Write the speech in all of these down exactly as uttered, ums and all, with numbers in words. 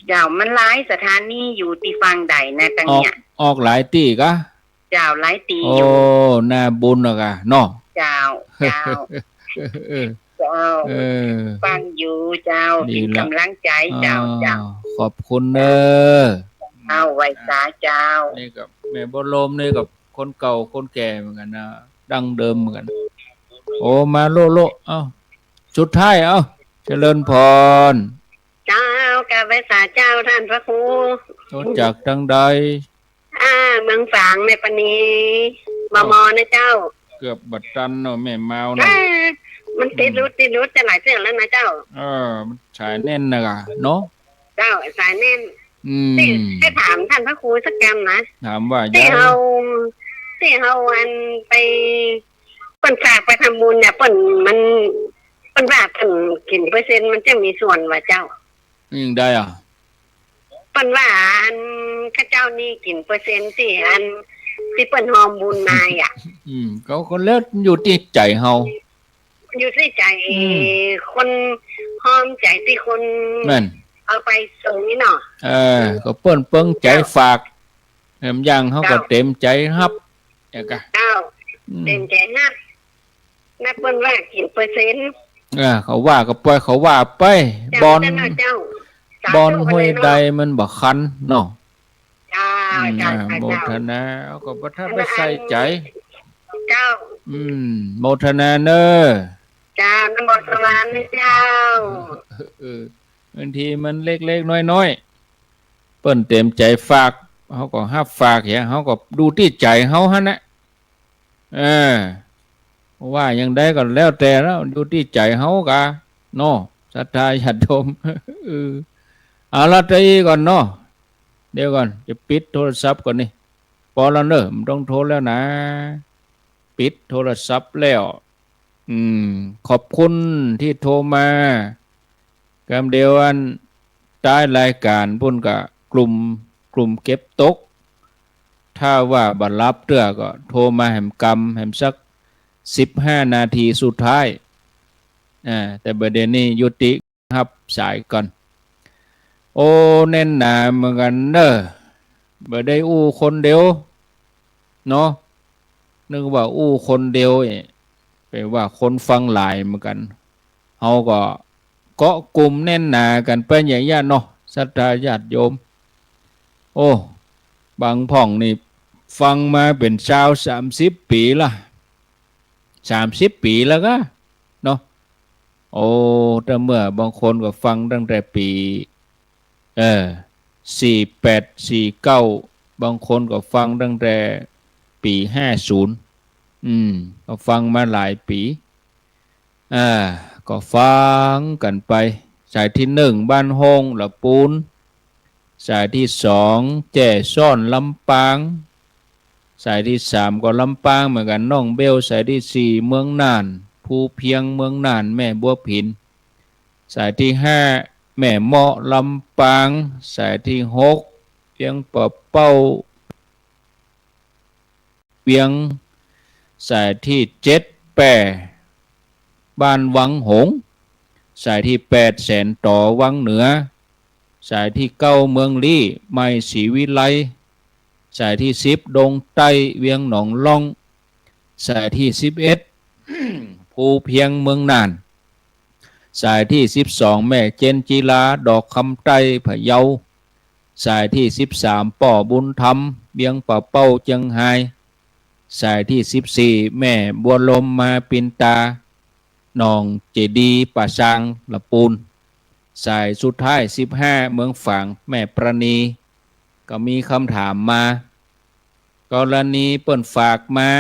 เจ้า มันหลายสถานีอยู่ตี้ฟั่งได้นะ ตัง ออก เนี่ย ออกหลายตี้กะ เจ้า หลายตี้ โอ้ อยู่ น่าบุญนะกะเนาะ เจ้า เจ้า เออ เจ้า เออ ฟั่งอยู่เจ้า ดีละ เป๋นก๋ำลังใจ๋เจ้า อ้าว เจ้า ขอบคุณเน้อ เจ้า ไหว้สาเจ้า นี่ก็แม่บัวลมนี่ก็คนเก่าคนแก่เหมือนกั๋นนะ ดั้งเดิมเหมือนกั๋น โอ้ มาโละโละ เอ้า สุดท้าย เอ้า เจริญพร เจ้า กราบไหว้สาเจ้าต้านพระครู โทรจากตางใด อ่า เมืองฝางแม่ปะนี มอมอนะเจ้า เกือบบ่ตันเนาะ แม่มาวเนาะ เออ มันติดหลุด อืม ติดหลุดจะหลายเตื้อแล้วนะเจ้า เออ มันสายแน่นนะกะเนาะ เจ้า สายแน่น อืม ตี้ จะถามต้านพระครูสักกำนะ ถามว่า ตี้ ยาย เฮา ตี้เฮาอันไป เปิ้นฝากไปทำบุญเนี่ย เปิ้น มัน เปิ้นว่าเปิ้นกิ๋นเปอร์เซ็นต์มันจะมีส่วนว่าเจ้า ยังไดอะ เปิ้นว่าอันเข้าเจ้านี่กิ๋นเปอร์เซ็นต์ตี้อันตี้เปิ้นฮอมบุญมาอะ อืม ก็ ก็แล้วอยู่ตี้ใจ๋เฮา อยู่ตี้ใจ๋ อืม คนฮอมใจ๋ตี้คน แม่น เอาไปส่งนี่เนาะ เออ ก็เปิ้นเปิงใจ๋ฝาก แหมอย่างเฮาก็ เจ้า เต๋มใจ๋ฮับ อย่างกะ เจ้า อืม เต๋มใจ๋ฮับ นับเปิ้นว่ากิ๋นเปอร์เซ็นต์ เออ เขาว่าก็ปล่อยเขาว่าไป เจ้า บ่อน เจ้า เจ้า บ่อน สาธุ ห้วยใด เลยเนาะ มันบ่คันเนาะ เจ้า อืม เจ้า อ่า เจ้า โมทนา เอาก็บ่ทันไปใส่ใจ๋ เจ้า อืม โมทนาเน้อ เจ้า นะโมสวามิเจ้า เออ บางทีมันเล็กๆ น้อยๆ เปิ้นเต๋มใจ๋ฝาก เฮาก็ฮับฝากเหีย เฮาก็ดูตี้ใจ๋เฮาหั้นนะ เออ ว่าอย่างใดก็แล้วแต่แล้ว อยู่ตี้ใจ๋เฮากะเนาะ ศรัทธาญาติโยม เออ เอาละ ตะอี้ก่อนเนาะ เดี๋ยวก่อน จะปิดโทรศัพท์ก่อนนี่ ปอแล้วเน้อ บ่ต้องโทรแล้วนะ ปิดโทรศัพท์แล้ว อืม ขอบคุณตี้โทรมา กำเดียวอัน ต้ายรายก๋านปู้นกะ กลุ่ม กลุ่มเก็บตก ถ้าว่าบ่หลับเตื้อก็โทรมาแหมกำ แหมสักสิบห้านาทีสุดท้าย อ่า แต่บ่าเดี่ยวนี้ยุติฮับสายก่อน โอ้ แน่นหนาเหมือนกั๋นเน้อ บ่ได้อู้คนเดียวเนาะ นึกว่าอู้คนเดียวเอ๊ะ แป๋ว่าคนฟังหลายเหมือนกั๋น เฮาก็เกาะกลุ่มแน่นหนากั๋นไปอย่างเงี้ยเนาะ ศรัทธาญาติโยม โอ้ บางพ่องนี่ฟังมาเป๋นซาวสามสิบปี๋ละ สามสิบปี๋แล้วกะเนาะ โอ้ แต่เมื่อบางคนก็ฟังตั้งแต่ปี๋ เออ สี่แปด สี่เก้า บางคนก็ฟังตั้งแต่ปี๋ห้าศูนย์ อืม ก็ฟังมาหลายปี๋ อ่า ก็ฟังกั๋นไป สายตี้หนึ่งบ้านโฮ่งละปูน สายตี้สองแจ้ซ้อนลำปาง สายตี้สามก็ลำปางเหมือนกั๋น น้องเบล สายตี้สี่เมืองน่าน ภูเพียงเมืองน่าน แม่บัวผิน สายตี้ห้าแม่เมาะลำปาง สายตี้หกเวียงป่าเป้า เวียง สายตี้เจ็ดแป้ บ้านวังหงส์ สายตี้แปดแสนต๋อวังเหนือ สายตี้เก้าเมืองลี้ ไมศรีวิไล สายตี้สิบดงใต้ เวียงหนองล่อง สายตี้สิบเอ็ด ภูเพียงเมืองน่าน สายตี้สิบสองแม่เจนจิลา ดอกคำใต้ พะเยา สายตี้สิบสามป้อบุญธรรม เวียงป่าเป้า เจียงฮาย สายตี้สิบสี่แม่บัวลม มาปินตา หนองเจดีย์ ป่าซาง ละปูน สายสุดท้ายสิบห้าเมืองฝาง แม่ประณี ก็มีกำถามมา กรณีเปิ้นฝากมา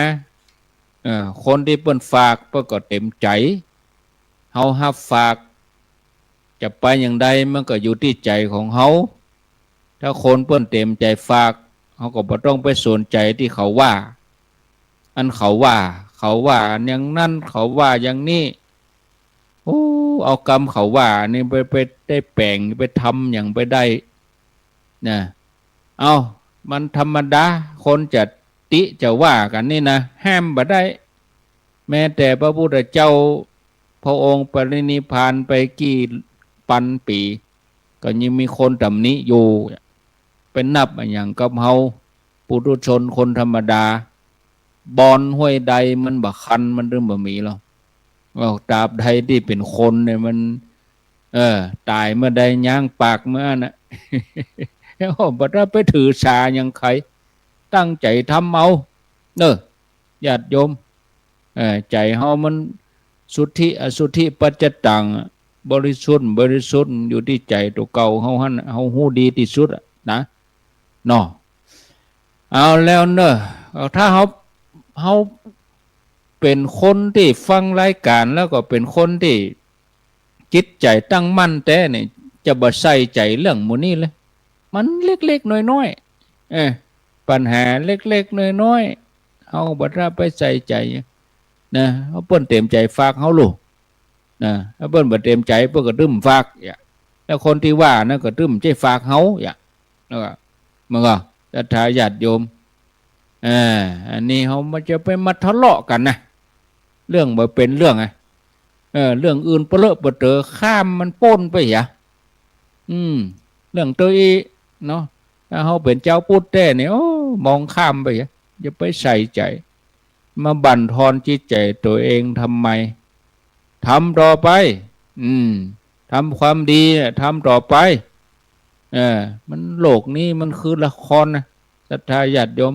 เอ่อ คนตี้เปิ้นฝากเปิ้นก็เต๋มใจ๋ เฮาฮับฝาก จะไปอย่างใดมันก็อยู่ตี้ใจ๋ของเฮา ถ้าคนเปิ้นเต๋มใจ๋ฝาก เฮาก็บ่ต้องไปสนใจ๋ตี้เขาว่า อันเขาว่า เขาว่าอย่างนั้น เขาว่าอย่างนี้ โอ้ เอากำเขาว่านี่ไป ไปได้แป๋ง ไปทำหยังไปได้ นะ เอ้า มันธรรมดา คนจะติจะว่ากั๋นนี่นะ ห้ามบ่ได้ แม้แต่พระพุทธเจ้า พระองค์ปรินิพพานไปกี่ปันปี๋ ก็ยังมีคนตำหนิอยู่ ไปนับอะหยังกับเฮาปุถุชนคนธรรมดา บ่อนห้วยใดมันบ่คัน มันตึงบ่มีหรอก อ้าว ตราบใดตี้เป๋นคนเนี่ยมัน เออ ต๋ายเมื่อใดย้างปากเมื่อนั้นน่ะ อ้าว บ่ต้องไปถือสาหยังใผ ตั้งใจ๋ทำเอา เน่อ ญาติโยม เออ ใจ๋เฮามันสุทธิอสุทธิปัจจตังอะ บริสุทธิ์บ่บริสุทธิ์อยู่ตี้ใจ๋ตั๋วเก่าเฮาหั้น เฮาฮู้ดีตี้สุดอะนะ เนาะ เอาแล้วเน่อ ถ้าเฮา เฮาเป๋นคนตี้ฟังรายก๋านแล้วก็เป๋นคนตี้จิตใจ๋ตั้งมั่นแต๊เนี่ย จะบ่ใส่ใจ๋เรื่องหมู่นี้เลย มันเล็กๆ น้อยๆ เออ ปัญหาเล็กๆ น้อยๆ เฮาบ่ต้องไปใส่ใจ๋นะ เฮาเปิ้นเตรียมใจ๋ฝากเฮาลูก นะ ถ้าเปิ้นบ่เตรียมใจ๋ เปิ้นก็ตึ้มฝาก อย่าง แล้วคนตี้ว่านั้นก็ตึ้มใจ้ฝากเฮา อย่าง แล้วก็ มันก็ ศรัทธาญาติโยม อ่า อันนี้เฮาบ่จะไปมาทะเลาะกั๋นนะ เรื่องบ่เป๋นเรื่องอะ เออ เรื่องอื่นเปลอะเป๋อเต๋อ ข้ามมันป๊นไปเหีย อืม เรื่องเตออี้เนาะ ถ้าเฮาเป๋นจาวพุทธแต๊เนี่ย โอ้ มองข้ามไปเหีย อย่าไปใส่ใจ๋ มาบั่นทอนจิตใจ๋ตั๋วเองทำไม ทำต่อไป อืม ทำความดีเนี่ย ทำต่อไป เออ มัน โลกนี้มันคือละครนะ ศรัทธาญาติโยม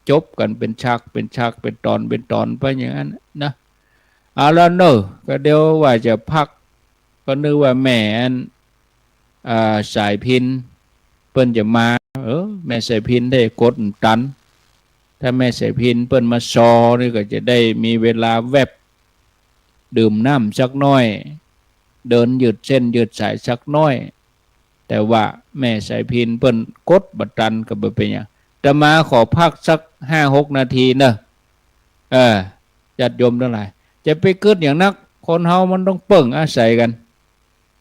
จบกั๋นเป๋นฉาก เป๋นฉาก เป๋นต๋อน เป๋นต๋อนไปอย่างนั้นนะ เอาละเน่อ ก็เดี๋ยวว่าจะพัก ก็นึกว่าแม่อัน อ่า สายพิณ เปิ้นจะมา เออ แม่สายพิณได้กดตัน ถ้าแม่สายพิณเปิ้นมาซอนี่ก็จะได้มีเวลาแวบ ดื่มน้ำสักหน้อย เดินยืดเส้นยืดสายสักหน้อย แต่ว่าแม่สายพิณเปิ้นกดบ่ตันก็บ่เป๋นหยัง อาตมาขอพักสักห้าหกนาทีเน่อ เออ ญาติโยมตังหลาย จะไปกึ๊ดหยังนัก คนเฮามันต้องเปิ้งอาศัยกั๋น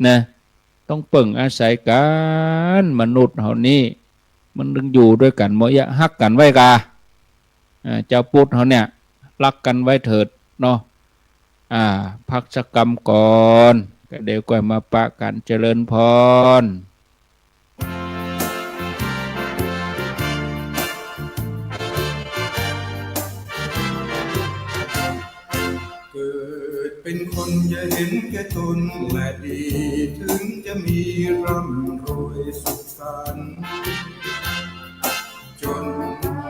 นะ ต้องเปิ้งอาศัยกั๋น มนุษย์เฮานี่ มันต้องอยู่ตวยกั๋น บ่อย่าฮักกั๋นไว้กา อ่า จาวพุทธเฮาเนี่ย ฮักกั๋นไว้เถิดเนาะ อ่า พักสักกำก่อน ก็เดี๋ยวก่อยมาปะกั๋น เจริญพร เกิดเป็นคนอย่าเห็นแก่ตนและดี ถึงจะมีร่ำรวยสุขสันต์ จน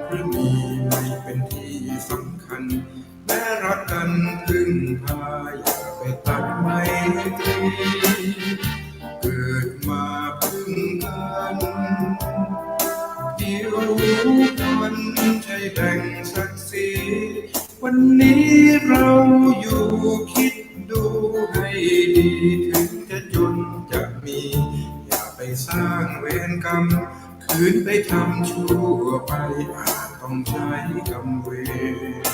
หรือมีไม่เป็นที่สำคัญ แม้รักกันพึ่งพา อย่าไปตัดไมตรี เกิดมาพึ่งกัน ผิวพรรณใช่แบ่งศักดิ์ศรี วันนี้เราอยู่คิดดูให้ดี ถึงจะจนจะมี อย่าไปสร้างเวรกรรม คืนไปทำชั่วไป อาจต้องใช้กรรมเวร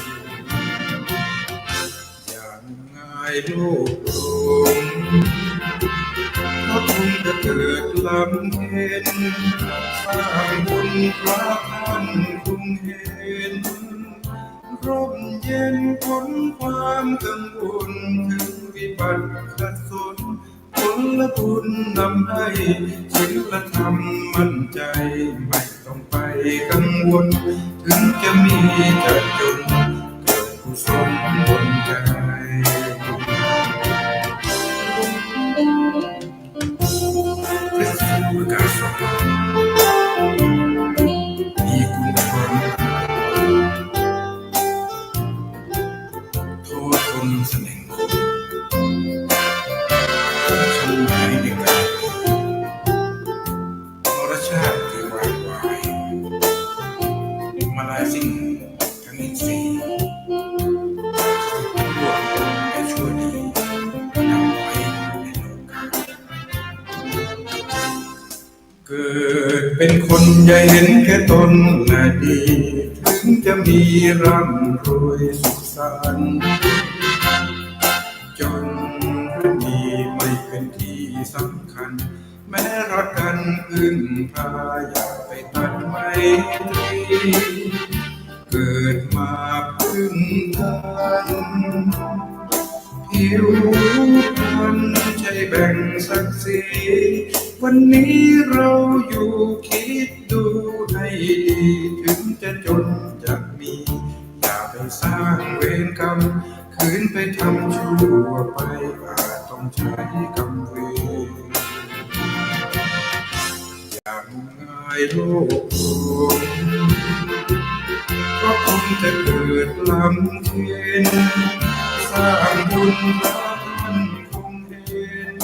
อย่างง่ายโลกหลง เพราะคุณจะเกิดลำเพ็ญ สร้างบุญพระท่านคงเห็น ร่มเย็นพ้นความกังวล ถึงวิบัติขัดสน ผลบุญนำให้ศีลธรรมมั่นใจ ไม่ต้องไปกังวล ถึงจะมีจะจน เกิดกุศลบนใจ พระสุภาษิตประกาศสวรรค์ มีคุณธรรม โทษคนเสน่ห์ คำหมายในการ มรชาติคือความวาย มาลายสิ่งทั้งอินทรีย์ ชั่วและชั่วดี นำไปในโลกา เกิดเป็นคนอย่าเห็นแก่ตนและดี ถึงจะมีร่ำรวยสุขสันต์ จนหรือมีไม่เป็นที่สำคัญ แม้รักกันพึ่งพา อย่าไปตัดไมตรี เกิดมาพึ่งกัน ผิวพรรณใช่แบ่งศักดิ์ศรี วันนี้เราอยู่คิดดูให้ดี ถึงจะจนจะมี อย่าไปสร้างเวรกรรม คืนไปทำชั่วไป อาจต้องใช้กรรมเวร อย่างง่ายโลกหน ก็คงจะเกิดลำเค็ญ สร้างบุญพระท่านคงเห็น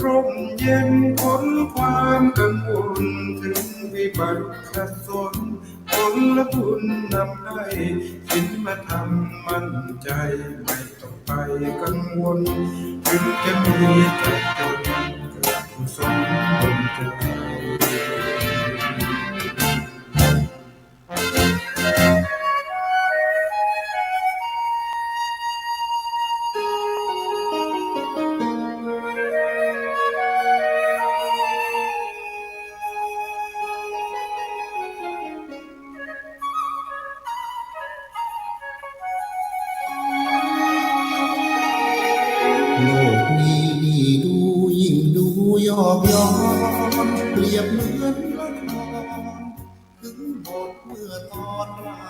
ร่มเย็นพ้นความกังวล ถึงวิบัติขัดสน ผลบุญนำให้ ศีลธรรมมั่นใจ ไม่ต้องไปกังวล ถึงจะมีจะจน เกิดกุศลดลใจ โลกนี้นี่ดูยิ่งดูยอกย้อน เปรียบเหมือนละคร ถึงบทเมื่อตอนร้า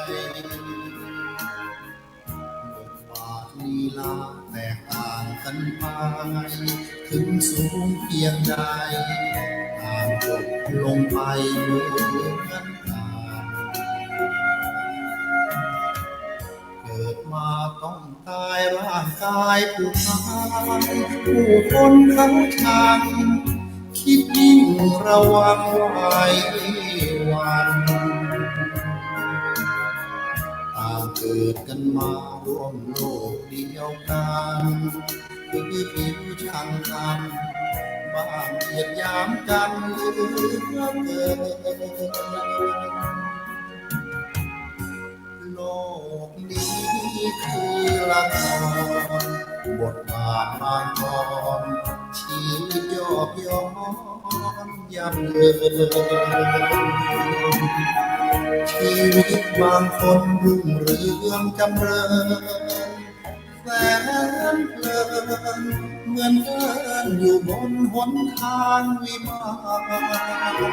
ย บทบาทลีลาแตกต่างกันไป ถึงสูงเพียงใด ต่างจบลงไปเหมือนกัน เกิดมาต้องตายร่างกายผู้พัง ผู้คนเขาชัง คิดยิ่งระวังไว้วัน ต่างเกิดกันมาร่วมโลกเดียวกัน คือผิวช่างกัน บ้างเหยียดหยามกันเหลือเกิน โลกนี้คือละคร บทบาทบางตอน ชีวิตยอกย้อนย่ำเยิน ชีวิตบางคนรุ่งเรืองจำเริญ แสนเพลิน เหมือนเดินอยู่บนหนทางวิมาน โล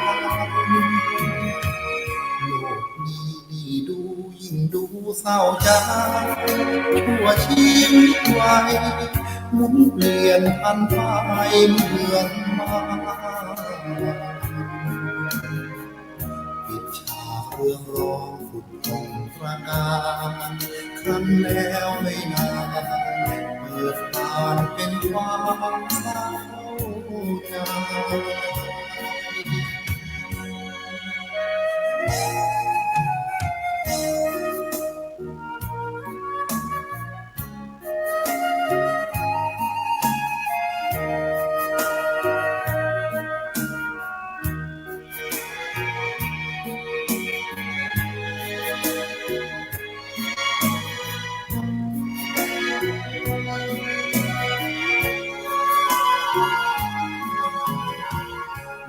กนี้นี่ดูยิ่งดูเศร้าใจ ชั่วชีวิตวัย หมุนเปลี่ยนผันไปเหมือนมาร ปิดฉากเรื่องร้องผุดผ่องตระการ ครั้นแล้วไม่นาน เปิดผ่านเป็นความเศร้าใจ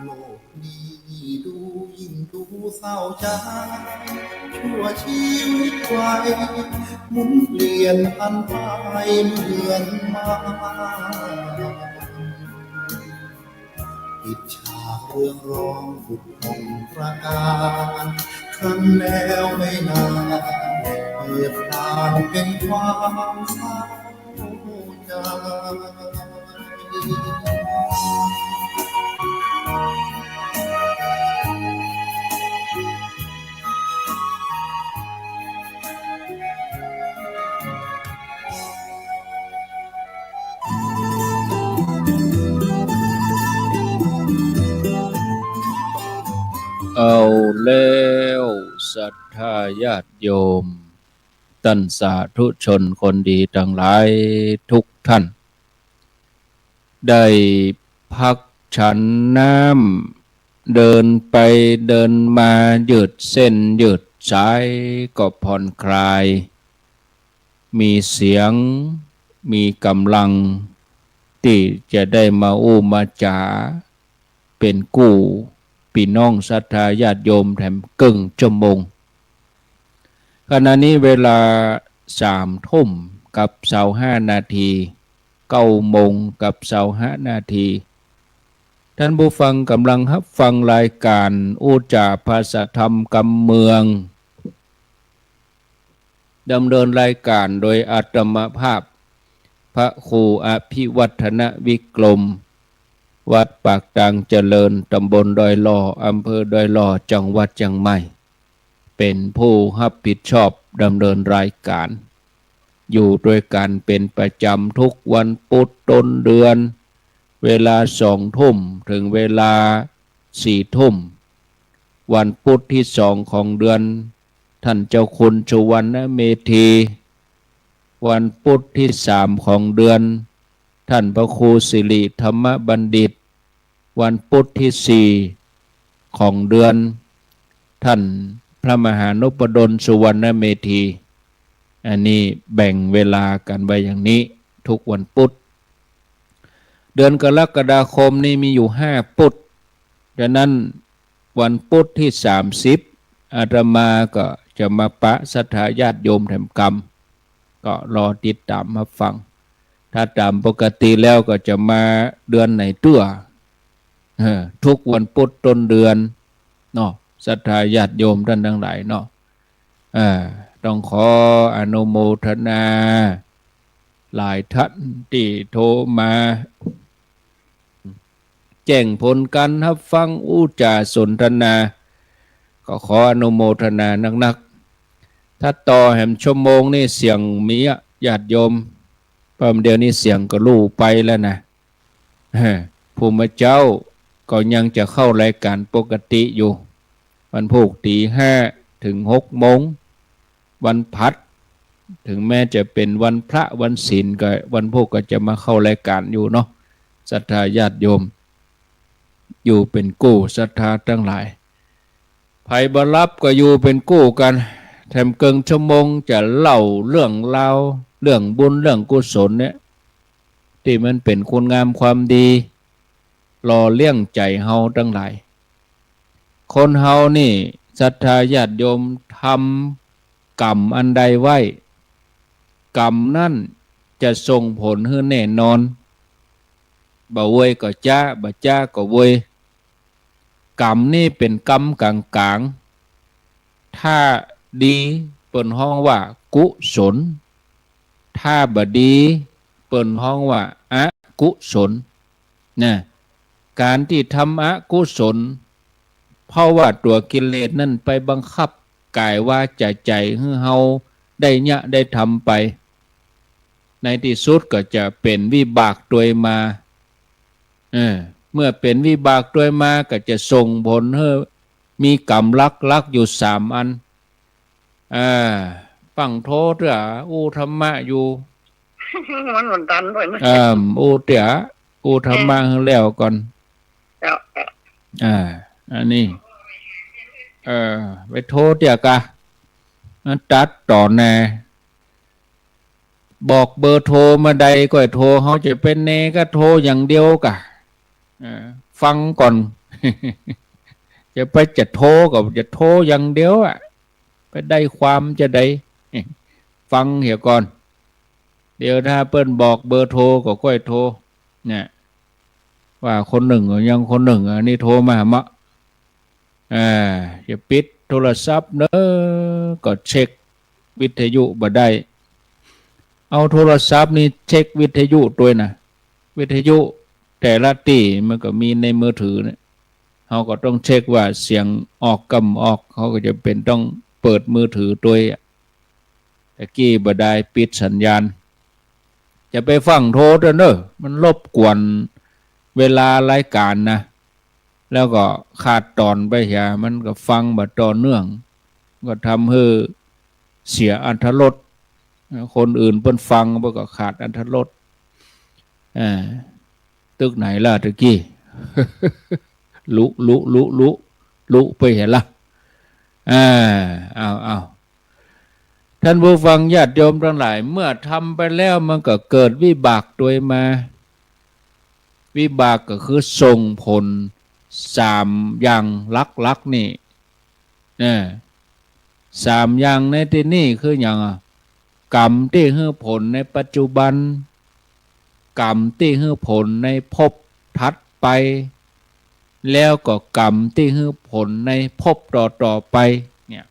โลกนี้ดูยิ่งดูเศร้าใจ ชั่วชีวิตวัย หมุนเปลี่ยนผันไปเหมือนมาร ปิดฉากเรื่องร้องผุดผ่องตระการ ครั้นแล้วไม่นาน เปิดผ่านเป็นความเศร้าใจ เอาแล้วศรัทธาญาติโยม ต้านสาธุชนคนดีตังหลายทุกท่าน ได้พักฉันน้ำ เดินไปเดินมายืดเส้นยืดสายก็ผ่อนคลาย มีเสียง มีก๋ำลัง ตี้จะได้มาอู้มาจ๋า เป๋นกู้ปี้น้องศรัทธาญาติโยมแถมเกิ่งชั่วโมง ขณะนี้เวลาสามทุ่มกับซาวห้านาที เก้าโมงกับซาวห้านาที ท่านผู้ฟังก่ำลังฮับฟังรายก๋านอู้จ๋าภาษาธรรมกำเมือง ดำเนินรายก๋านโดยอาตมาภาพ พระครูอภิวัฒนวิกรม วัดปากตางเจริญ ตำบลดอยหล่อ อำเภอดอยหล่อ จังหวัดเจียงใหม่ เป๋นผู้ฮับผิดชอบดำเนินรายก๋าน อยู่ตวยกั๋นเป๋นประจ๋ำทุกวันปุ๊ดต้นเดือน เวลาสองทุ่มเถิงเวลาสี่ทุ่ม วันปุ๊ดตี้สองของเดือน ท่านเจ้าคุณสุวรรณเมธี วันปุ๊ดตี้สามของเดือน ท่านพระครูสิริธรรมบัณฑิต วันปุ๊ดตี้สี่ของเดือน ท่านพระมหานพดลสุวรรณเมธี อันนี้แบ่งเวลากั๋นไว้อย่างนี้ ทุกวันปุ๊ด เดือนกรกฎาคมนี่มีอยู่ห้าปุ๊ด ดังนั้นวันปุ๊ดตี้สามสิบ อาตมาก็จะมาปะศรัทธาญาติโยมแถมกำ ก็รอติดต๋ามฮับฟัง ถ้าต๋ามปกติแล้วก็จะมาเดือนไหนตั้ว เออ ทุกวันปุ๊ดต้นเดือนเนาะ ศรัทธาญาติโยมต้านตังหลายเนาะ เออ ต้องขออนุโมทนา หลายต้านตี้โทรมา แจ้งผลก๋านฮับฟังอู้จ๋าสนทนา ก็ขออนุโมทนานักๆ ถ้าต่อแหมชั่วโมงนี่เสียงมีอะ ญาติโยม เพราะเดี๋ยวนี้เสียงก็ลู่ไปแล้วนะ เออ ผู้มาเจ๊าก็ยังจะเข้ารายก๋านปกติอยู่ วันพูกตี๋ห้าเถิงหกโมง วันผัด เถิงแม้จะเป๋นวันพระวันศีลก็ วันพูกก็จะมาเข้ารายก๋านอยู่เนาะ ศรัทธาญาติโยม อยู่เป๋นกู้ศรัทธาตังหลาย ใผบ่หลับก็อยู่เป๋นกู้กั๋น แถมเกิ่งชั่วโมงจะเล่าเรื่องราว เรื่องบุญเรื่องกุศลเนี่ย ตี้มันเป๋นคุณงามความดี หล่อเลี้ยงใจ๋เฮาตังหลาย คนเฮานี่ ศรัทธาญาติโยม ทำกรรมอันใดไว้ กรรมนั้นจะส่งผลหื้อแน่นอน บ่เวยก็จ๊า บ่จ๊าก็เวย กรรมนี่เป๋นกรรมก๋างๆ ถ้าดีเปิ้นฮ้องว่ากุศล ถ้าบ่ดีเปิ้นฮ้องว่าอกุศล นะ ก๋านตี้ทำอกุศล เพราะว่าตั๋วกิเลสนั้นไปบังคับก๋ายวาจ๋าใจ๋หื้อเฮาได้เยียะได้ทำไป ในตี้สุดก็จะเป๋นวิบากตวยมา เออ เมื่อเป๋นวิบากตวยมาก็จะส่งผลหื้อมีกรรมหลักๆ อยู่สามอัน อ่า ฟั่งโทรเตื้อ อู้ธรรมะอยู่ มันบ่ตันด้วยนะ เอิ่ม อู้เตื้อ อู้ธรรมะหื้อแล้วก่อน เจ้า เจ้า อ่า อันนี้ เออ ไปโทรเตื้อกะ มันตัดต่อแน่ บอกเบอร์โทรมาใดก็โทร เฮาจะไปแน่ก็โทรอย่างเดียวกะ เออ ฟังก่อน จะไปจะโทรก็จะโทรอย่างเดียวอะ ไปได้ความจะใด ฟังเหียก่อน เดี๋ยวถ้าเปิ้นบอกเบอร์โทรก็ก้อยโทร เนี่ย ว่าคนนึ่งก็ยังคนนึ่ง อันนี้โทรมาหาเมาะ อ่า อย่าปิดโทรศัพท์เนอะ ก็เช็ควิทยุบ่ได้ เอาโทรศัพท์นี่เช็ควิทยุตวยนะ วิทยุแต่ละตี้มันก็มีในมือถือเนี่ย เฮาก็ต้องเช็คว่าเสียงออกกำออก เฮาก็จะเป๋นต้องเปิดมือถือตวยอะ ตะกี้บ่ได้ ปิดสัญญาณ จะไปฟั่งโทรเตื้อเนอะ มันรบกวนเวลารายก๋านนะ แล้วก็ขาดต๋อนไปเหีย มันก็ฟังบ่ต่อเนื่อง ก็ทำหื้อเสียอรรถรส คนอื่นเปิ้นฟังเปิ้นก็ขาดอรรถรส อ่า ตึกไหนล่ะตะกี้ ลุ ลุ ลุ ลุ ลุไปเหียละ อ่า เอา เอา ท่านผู้ฟังญาติโยมตังหลาย เมื่อทำไปแล้วมันก็เกิดวิบากตวยมา วิบากก็คือส่งผลสามอย่างหลักๆ นี่ นะ สามอย่างในตี้นี่คือหยังอะ กรรมตี้หื้อผลในปัจจุบัน กรรมตี้หื้อผลในภพถัดไป แล้วก็กรรมตี้หื้อผลในภพต่อๆ ไป เนี่ย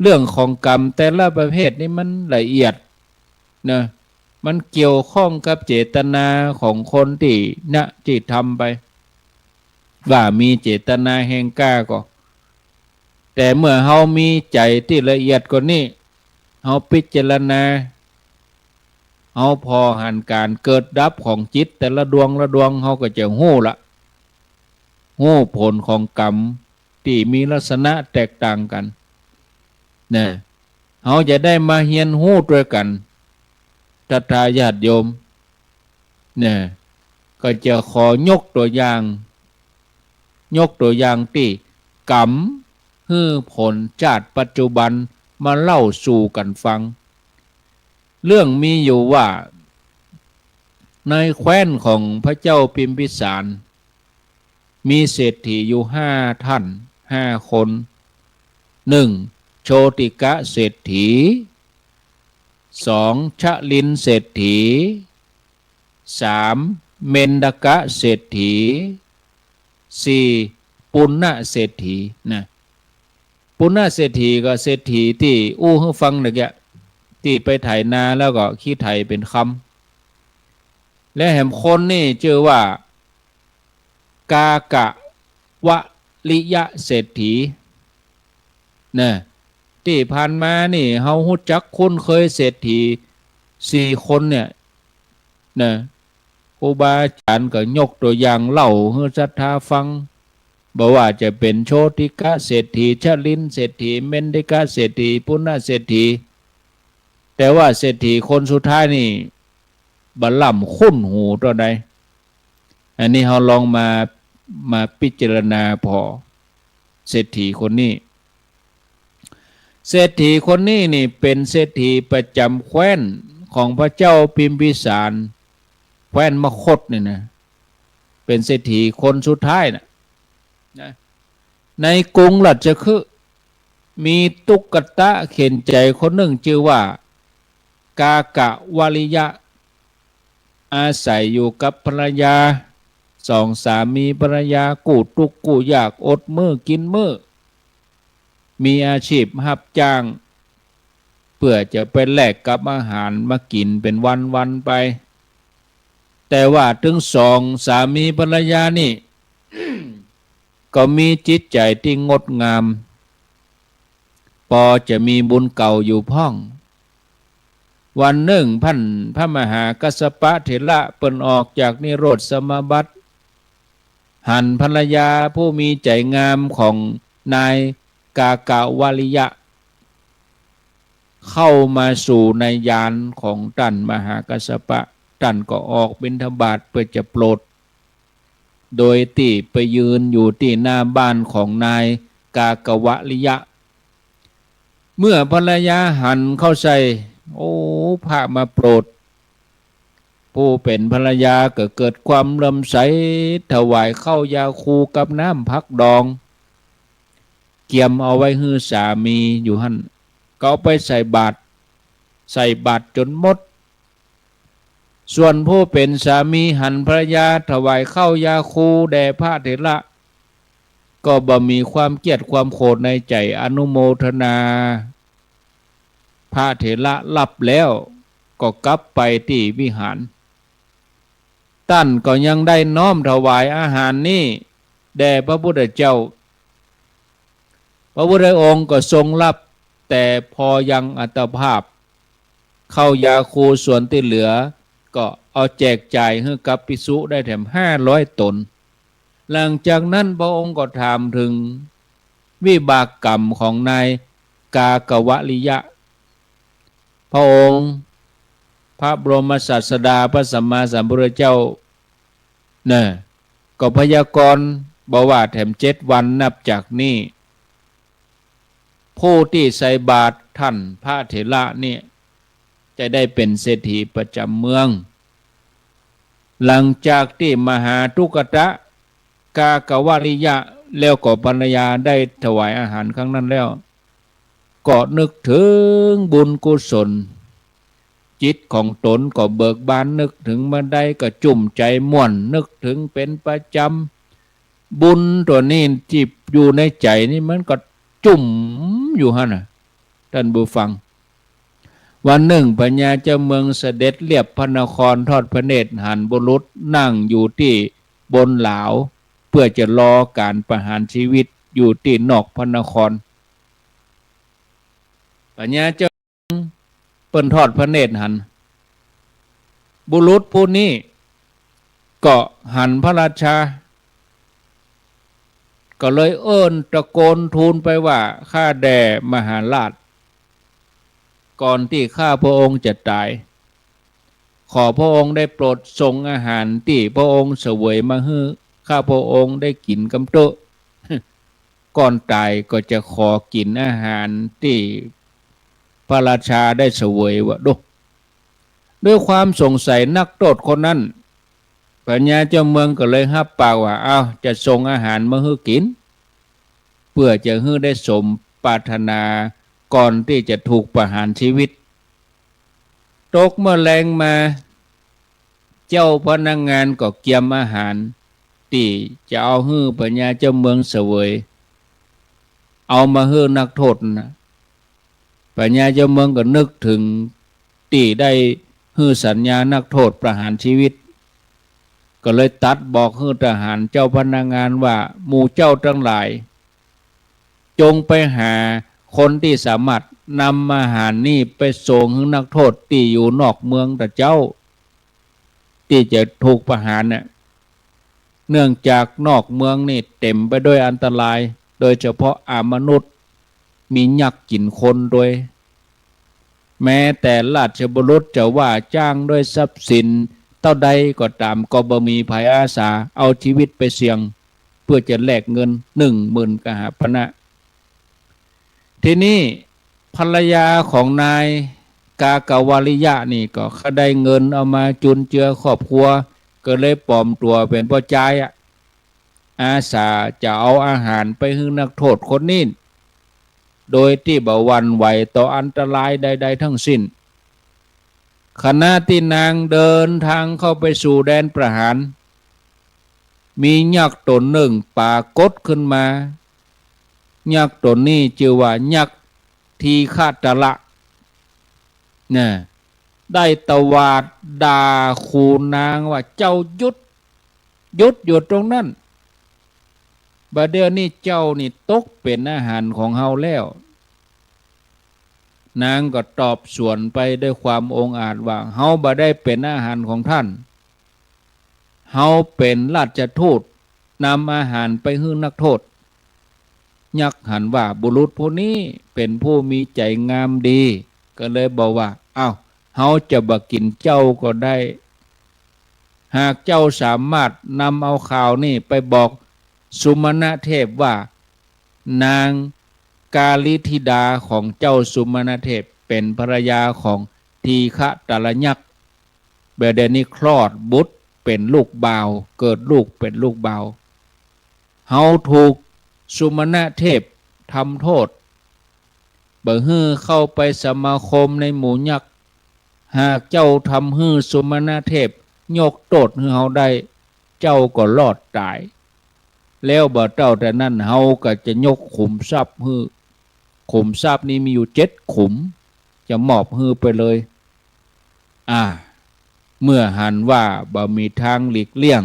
เรื่องของกรรมแต่ละประเภทนี่มันละเอียดนะ มันเกี่ยวข้องกับเจตนาของคนตี้นะ ตี้ทำไป ว่ามีเจตนาแฮงกล้าก่อ แต่เมื่อเฮามีใจ๋ตี้ละเอียดกว่านี้ เฮาพิจารณา เฮาผ่อหันก๋านเกิดดับของจิตแต่ละดวงละดวง เฮาก็จะฮู้ละ ฮู้ผลของกรรมตี้มีลักษณะแตกต่างกั๋น นะ เฮาจะได้มาเฮียนฮู้ตวยกั๋น ศรัทธาญาติโยม นะ ก็จะขอยกตั๋วอย่าง ยกตั๋วอย่างตี้กรรมหื้อผลจาติปัจจุบันมาเล่าสู่กั๋นฟัง เรื่องมีอยู่ว่า ในแคว้นของพระเจ้าพิมพิสาร มีเศรษฐีอยู่ห้าท่าน ห้าคน หนึ่ง โชติกะเศรษฐี สอง ชลินเศรษฐี สาม เมนทกะเศรษฐี สี่ ปุณณะเศรษฐี นะ ปุณณะเศรษฐีก็เศรษฐีตี้อู้หื้อฟังเมื่อกี้ ตี้ไปไถนาแล้วก็ขี้ไถเป๋นคำ และแหมคนนี่จื้อว่า กากะวะริยะเศรษฐี นะ ตี้ผ่านมานี่เฮาฮู้จักคุ้นเคยเศรษฐีสี่คนเนี่ย นะ ครูบาอาจ๋ารย์ก็ยกตั๋วอย่างเล่าหื้อศรัทธาฟัง บ่ว่าจะเป๋นโชติกะเศรษฐี ชลินเศรษฐี เมนทกะเศรษฐี ปุณณะเศรษฐี แต่ว่าเศรษฐีคนสุดท้ายนี่ บ่ล่ำคุ้นหูเต้าใด อันนี้เฮาลองมา มาพิจารณาผ่อเศรษฐีคนนี้ เศรษฐีคนนี้นี่เป๋นเศรษฐีประจ๋ำแคว้นของพระเจ้าพิมพิสาร แคว้นมคธนี่นะ เป๋นเศรษฐีคนสุดท้ายน่ะ นะ ในกรุงราชคฤห์ มีตุ๊กตะเข็ญใจ๋คนนึ่งจื้อว่า กากะวะริยะ อาศัยอยู่กับภรรยา สองสามีภรรยากู้ตุ๊กข์กู้ยากอดมื้อกิ๋นมื้อ มีอาชีพรับจ้าง เปื้อจะไปแลกกับอาหารมากิ๋นเป๋นวันๆ ไป แต่ว่าตึงสองสามีภรรยานี่ ก็มีจิตใจ๋ตี้งดงาม ปอจะมีบุญเก่าอยู่พ่อง วันนึ่งพัน พระมหากัสสปะเถระเปิ้นออกจากนิโรธสมาบัติ หันภรรยาผู้มีใจ๋งามของนายกากะวะริยะ เข้ามาสู่ในญาณของต้านมหากัสสปะ ต้านก็ออกบิณฑบาตเปื้อจะโปรด โดยตี้ไปยืนอยู่ตี้หน้าบ้านของนายกากะวะริยะ เมื่อภรรยาหันเข้าใส่ โอ้ พระมาโปรด ผู้เป๋นภรรยาก็เกิดความเลื่อมใส ถวายข้าวยาคูกับน้ำผักดอง เกียมเอาไว้หื้อสามีอยู่หั้น ก็เอาไปใส่บาตร ใส่บาตรจ๋นหมด ส่วนผู้เป๋นสามีหันภรรยาถวายข้าวยาคูแด่พระเถระ ก็บ่มีความเกลียดความโขดในใจ๋ อนุโมทนา พระเถระฮับแล้ว ก็กลับไปตี้วิหาร ต้านก็ยังได้น้อมถวายอาหารนี้แด่พระพุทธเจ้า พระพุทธองค์ก็ทรงฮับ แต่พอยังอัตภาพ ข้าวยาคูส่วนตี้เหลือ ก็เอาแจกจ่ายหื้อกับภิกษุได้แถมห้าร้อยต๋น หลังจากนั้นพระองค์ก็ถามเถิงวิบากกรรมของนายกากะวะริยะ พระองค์ พระบรมศาสดาพระสัมมาสัมพุทธเจ้า เน่อ ก็พยากรณ์บอกว่าแถมเจ็ดวันนับจากนี้ ผู้ตี้ใส่บาตรต้านพระเถระเนี่ย จะได้เป๋นเศรษฐีประจ๋ำเมือง หลังจากตี้มหาตุ๊กตะกากะวะริยะ แล้วก็ภรรยาได้ถวายอาหารครั้งนั้นแล้ว ก็นึกเถิงบุญกุศล จิตของต๋นก็เบิกบาน นึกเถิงเมื่อใดก็จุ้มใจ๋ม่วน นึกเถิงเป๋นประจ๋ำ บุญตั๋วนี้ตี้อยู่ในใจ๋นี่มันก็จุ้มอยู่หั้นน่ะ ต้านผู้ฟัง วันนึ่งพญาเจ้าเมืองเสด็จเลียบพระนคร ทอดพระเนตรหันบุรุษนั่งอยู่ตี้บนหลาว เปื้อจะรอก๋านประหารชีวิตอยู่ตี้นอกพระนคร พญาเจ้าเมืองเปิ้นทอดพระเนตรหัน บุรุษผู้นี้ก็หันพระราชา ก็เลยเอิ้นตะโกนทูลไปว่า ข้าแด่มหาราช ก่อนตี้ข้าพระองค์จะต๋าย ขอพระองค์ได้โปรดส่งอาหารตี้พระองค์เสวยมาหื้อข้าพระองค์ได้กิ๋นกำเต๊อะ ก่อนต๋ายก็จะขอกิ๋นอาหารตี้พระราชาได้เสวยว่าดู ด้วยความสงสัยนักโต้ษคนนั้น พญาเจ้าเมืองก็เลยฮับปากว่า อ้าว จะส่งอาหารมาหื้อกิ๋น เปื้อจะหื้อได้สมปรารถนา ก่อนตี้จะถูกประหารชีวิต ตกเมื่อแลงมา เจ้าพนักงานก็เกียมอาหารตี้จะเอาหื้อพญาเจ้าเมืองเสวย เอามาหื้อนักโต้ษน่ะ พญาเจ้าเมืองก็นึกเถิงตี้ได้หื้อสัญญานักโต้ษประหารชีวิต ก็เลยตรัสบอกหื้อทหารเจ้าพนักงานว่า หมู่เจ้าตังหลาย จงไปหาคนตี้สามารถนำอาหารนี้ไปส่งหื้อนักโต้ษตี้อยู่นอกเมืองตะเจ้า ตี้จะถูกประหารน่ะ เนื่องจากนอกเมืองนี่เต๋มไปด้วยอันตราย โดยเฉพาะอมนุษย์ มียักษ์กิ๋นคนตวย แม้แต่ราชบุรุษจะว่าจ้างด้วยทรัพย์สินเต้าใดก็ต๋าม ก็บ่มีใผอาสาเอาจีวิตไปเสี่ยง เปื้อจะแลกเงินหนึ่งหมื่นกหปณะ ทีนี้ภรรยาของนายกากวาลิยะนี่ก็ได้เงินเอามาจุนเจือครอบครัว ก็เลยปลอมตั๋วเป๋นป้อจายอะ อาสาจะเอาอาหารไปหื้อนักโต้ษคนนี้ โดยตี้บ่หวั่นไหวต่ออันตรายใดๆ ทั้งสิ้น ขณะตี้นางเดินทางเข้าไปสู่แดนประหาร มียักษ์ต๋นนึ่งปรากฏขึ้นมา ยักษ์ต๋นนี้จื้อว่ายักษ์ทีฆะตะละ น่ะ ได้ตวาดด่าขูนางว่า เจ้าหยุด หยุดอยู่ตรงนั้น บ่าเดี่ยวนี้เจ้านี่ตกเป๋นอาหารของเฮาแล้ว นางก็ตอบสวนไปด้วยความองอาจว่า เฮาบ่ได้เป๋นอาหารของต้าน เฮาเป๋นราชทูตนำอาหารไปหื้อนักโต้ษ ยักษ์หันว่าบุรุษผู้นี้เป๋นผู้มีใจ๋งามดี ก็เลยบอกว่า อ้าว เฮาจะบ่กิ๋นเจ้าก็ได้ หากเจ้าสามารถนำเอาข่าวนี้ไปบอกสุมนเทพว่า นางกาลิธิดาของเจ้าสุมนเทพเป๋นภรรยาของทีฆะตะละยักษ์ บ่าเดี่ยวนี้คลอดบุตรเป๋นลูกบ่าว เกิดลูกเป๋นลูกบ่าว เฮาถูกสุมนเทพทำโต้ษ บ่หื้อเข้าไปสมาคมในหมู่ยักษ์ หากเจ้าทำหื้อสุมนเทพยกโต้ษหื้อเฮาได้ เจ้าก็รอดต๋าย แล้วบ่าเต้าแต่นั้น เฮาก็จะยกขุมทรัพย์หื้อ ขุมทรัพย์นี้มีอยู่เจ็ดขุม จะมอบหื้อไปเลย อ่า เมื่อหันว่าบ่มีตางหลีกเลี่ยง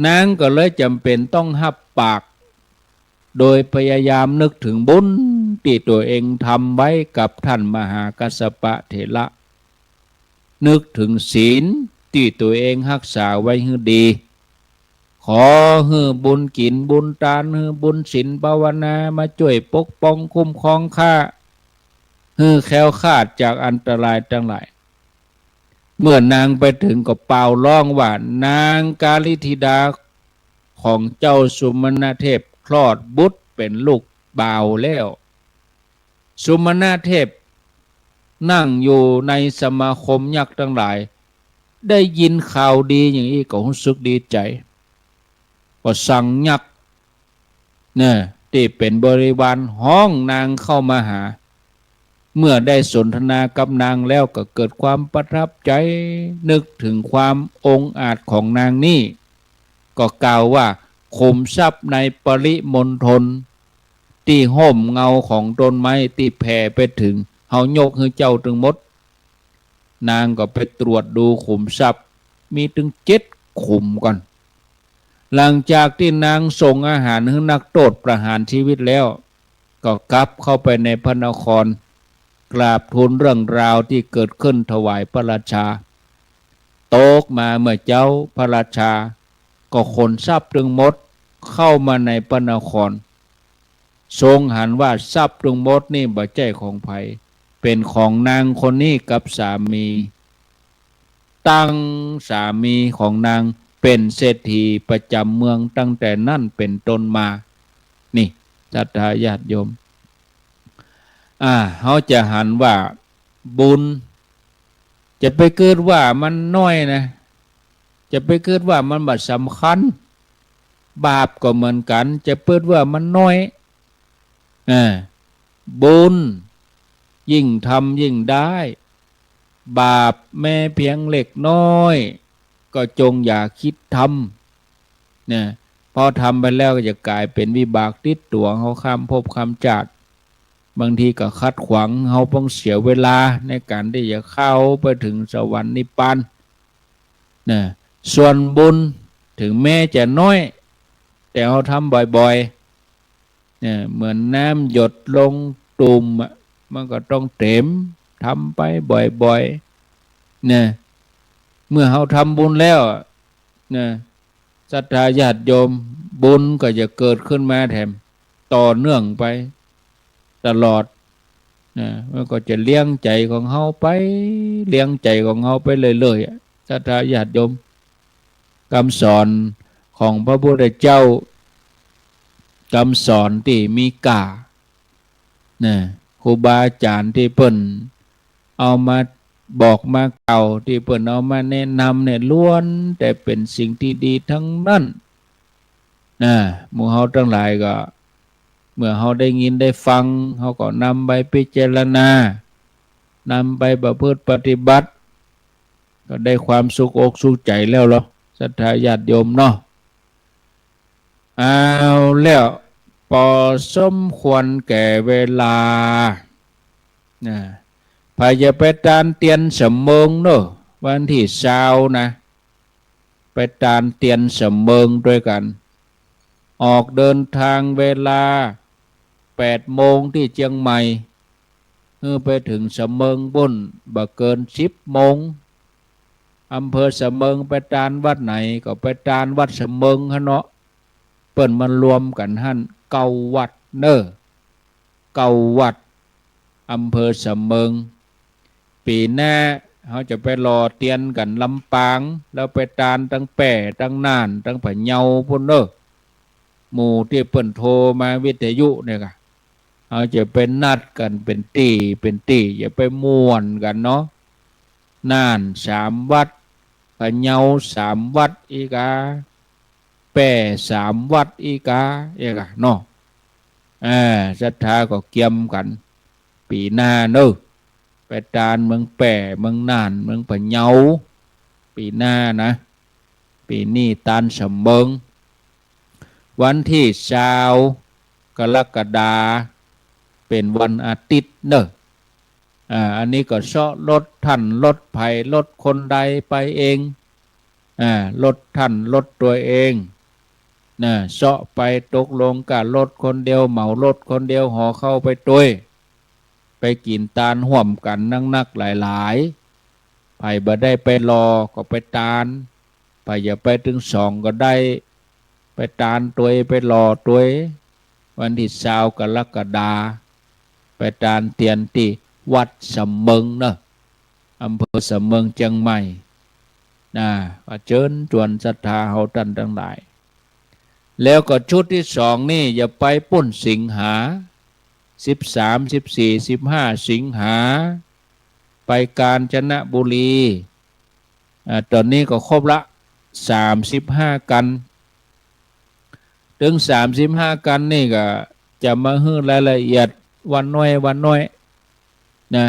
นางก็เลยจ๋ำเป๋นต้องฮับปาก โดยพยายามนึกเถิงบุญตี้ตั๋วเองทำไว้กับต้านมหากัสสปะเถระ นึกเถิงศีลตี้ตั๋วเองฮักษาไว้หื้อดี ขอหื้อบุญกิ๋นบุญตาน หื้อบุญศีลภาวนามาจ้วยปกป้องคุ้มครองข้า หื้อแคล้วคลาดจากอันตรายตังหลาย เมื่อนางไปเถิงก็ป่าวฮ้องว่า นางกาลิธิดาของเจ้าสุมนเทพคลอดบุตรเป๋นลูกบ่าวแล้ว สุมนเทพนั่งอยู่ในสมาคมยักษ์ตังหลาย ได้ยินข่าวดีอย่างอี้ก็ฮู้สึกดีใจ๋ ก็สั่งยักษ์ เนี่ย ตี้เป๋นบริวารฮ้องนางเข้ามาหา เมื่อได้สนทนากับนางแล้วก็เกิดความประทับใจ๋ นึกเถิงความองอาจของนางนี้ ก็กล่าวว่า ขุมทรัพย์ในปริมณฑล ตี้ฮ่มเงาของต้นไม้ตี้แผ่ไปเถิง เฮายกหื้อเจ้าตึงหมด นางก็ไปตรวจดูขุมทรัพย์ มีตึงเจ็ดขุมก่อน หลังจากตี้นางส่งอาหารหื้อนักโต้ษประหารชีวิตแล้ว ก็กลับเข้าไปในพระนคร กราบทูลเรื่องราวตี้เกิดขึ้นถวายพระราชา ตกมาเมื่อเจ๊าพระราชา ก็ขนทรัพย์ตึงหมดเข้ามาในพระนคร ทรงหันว่าทรัพย์ตึงหมดนี้บ่ใจ้ของใผ เป๋นของนางคนนี้กับสามี ตังสามีของนางเป๋นเศรษฐีประจ๋ำเมืองตั้งแต่นั้นเป๋นต้นมา นี่ ศรัทธาญาติโยม อ่า เฮาจะหันว่าบุญ จะไปกึ๊ดว่ามันน้อยนะ จะไปกึ๊ดว่ามันบ่สำคัญ บาปก็เหมือนกั๋น จะกึ๊ดว่ามันน้อย อ่า บุญยิ่งทำยิ่งได้ บาปแม้เพียงเล็กน้อย ก็จงอย่าคิดทำ เนี่ย พอทำไปแล้วก็จะก๋ายเป๋นวิบากติดตั๋วเฮาข้ามภพข้ามจาติ บางทีก็ขัดขวางเฮา ป้องเสียเวลาในก๋านตี้จะเข้าไปเถิงสวรรค์นิพพาน นะ ส่วนบุญเถิงแม้จะน้อย แต่เฮาทำบ่อยๆ เนี่ย เหมือนน้ำหยดลงตุ่มอะ มันก็ต้องเต็ม ทำไปบ่อยๆ เนี่ย เมื่อเฮาทำบุญแล้วอะ เนี่ย ศรัทธาญาติโยม บุญก็จะเกิดขึ้นมาแถม ต่อเนื่องไปตลอด นะ มันก็จะเลี้ยงใจ๋ของเฮาไป เลี้ยงใจ๋ของเฮาไปเรื่อยๆ อะ ศรัทธาญาติโยม กำสอนของพระพุทธเจ้า กำสอนตี้มีก้า นะ ครูบาอาจ๋ารย์ตี้เปิ้นเอามาบอกมากล่าว ตี้เปิ้นเอามาแนะนำเนี่ย ล้วนแต่เป๋นสิ่งตี้ดีตึงนั้น นะ หมู่เฮาตังหลายก็ เมื่อเฮาได้ยินได้ฟัง เฮาก็นำไปพิจารณา นำไปประพฤติปฏิบัติ ก็ได้ความสุขอกสุขใจ๋แล้วลอ ศรัทธาญาติโยมเนาะ เอาแล้ว ปอสมควรแก่เวลา นะ ใผจะไปตานเตียนสะเมิงเนาะ วันตี้ซาวนะ ไปตานเตียนสะเมิงตวยกั๋น ออกเดินทางเวลาแปดโมงตี้เจียงใหม่ หื้อไปเถิงสะเมิงปู๊นบ่เกินสิบโมง อำเภอสะเมิง ไปตานวัดไหนก็ไปตานวัดสะเมิงหั้นเนาะ เปิ้นมารวมกั๋นหั้นเก้าวัดเน่อ เก้าวัด อำเภอสะเมิง ปี๋หน้าเฮาจะไปหล่อเตียนกั๋นลำปาง แล้วไปตานตังแป้ ตังน่าน ตังพะเยาปู๊นเน่อ หมู่ตี้เปิ้นโทรมาวิทยุเนี่ยก่ะ เฮาจะไปนัดกั๋นเป๋นตี้เป๋นตี้ จะไปม่วนกั๋นเนาะ น่านสามวัด พะเยาสามวัดอี้กา แป้สามวัดอี้กา อี้กาเนาะ อ่า ศรัทธาก็เกียมกั๋น ปี๋หน้าเน่อ ไปตานเมืองแป้ เมืองน่าน เมืองพะเยา ปี๋หน้านะ ปี๋นี้ตานสะเมิง วันตี้ซาวกรกฎา เป๋นวันอาทิตย์เน่อ อ่า อันนี้ก็เซาะรถท่านรถใผรถคนใดไปเอง อ่า รถท่านรถตวยเอง นะ เซาะไปตกลงก้ารถคนเดียว เหมารถคนเดียว หอเข้าไปตวย ไปกิ๋นตานฮ่วมกั๋นนักๆ หลายๆ ใผบ่ได้ไปหล่อก็ไปตาน ใผจะไปตึงสองก็ได้ ไปตานตวย ไปหล่อตวย วันตี้ซาวกรกฎา ไปตานเตียนตี้วัดสะเมิงเน่อ อำเภอสะเมิง เจียงใหม่ นะ ก็เจิญจวนศรัทธาเฮาต้านตังหลาย แล้วก็ชุดตี้สองนี่อย่าไปปู๊นสิงหา สิบสาม สิบสี่ สิบห้า สิงหา ไปกาญจนบุรี อ่า ต๋นนี้ก็ครบละ สามสิบห้า กั๋น เถิง สามสิบห้า กั๋นนี่ก็จะมาหื้อรายละเอียดวันน้อยวันน้อย นะ